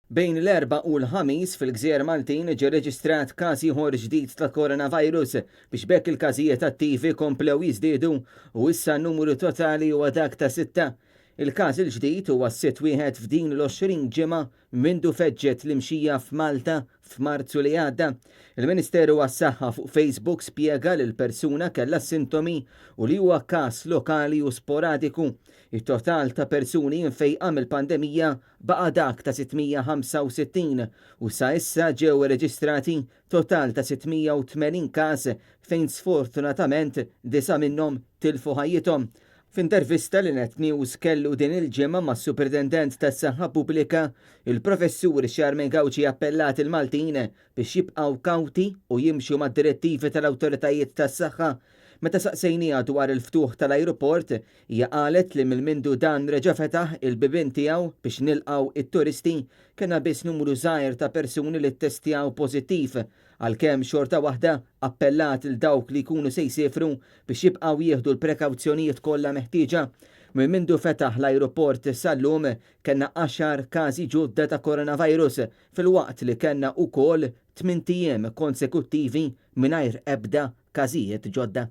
Bejn l-Erbgħa u l-Ħamis fil-gżejjer Maltin ġie reġistrat każ ieħor ġdid ta' coronavirus biex b'hekk il-każijiet attivi komplew jiżdiedu u issa n-numru totali huwa dak ta' sitta. Il-każ il-ġdid huwa s-sitt wieħed f'din l-20 ġimgħa mindu feġġet l-imxija f'Malta f'Marzu li għadda. Il-Ministeru għas-Saħħa fuq Facebook spjega li l-persuna kellha s-sintomi u li huwa każ lokali u sporadiku. It-total ta' persuni mfejqa mill-pandemija baqa' dak ta' 665 u sa issa ġew irreġistrati total ta' 680 każ fejn sfortunatament disa' minnhom tilfu ħajjithom. F'intervista li Net News kellu din il-ġimgħa mas-Supretendent tas-Saħħa Pubblika, il-Professur Charmaine Gauci appellat il-Maltin biex jibqgħu kawti u jimxu mad-direttivi tal-awtoritajiet tas-saħħa. Meta saqsejniha dwar il-ftuħ tal-ajruport, hija qalet li minn mindu dan reġa' fetaħ il-bibien tiegħu biex nilqgħu it-turisti, kellna biss numru żgħir ta' persuni li ttestjaw pożittiv, għalkemm xorta waħda appellat 'il dawk li jkunu se jsiefru biex jibqgħu jieħdu l-prekawzjonijiet kollha meħtieġa. Minn mindu fetaħ l-ajruport sal-lum kellna għaxar każi ġodda ta' coronavirus filwaqt li kellna ukoll tmint ijiem konsekuttivi mingħajr ebda każijiet ġodda.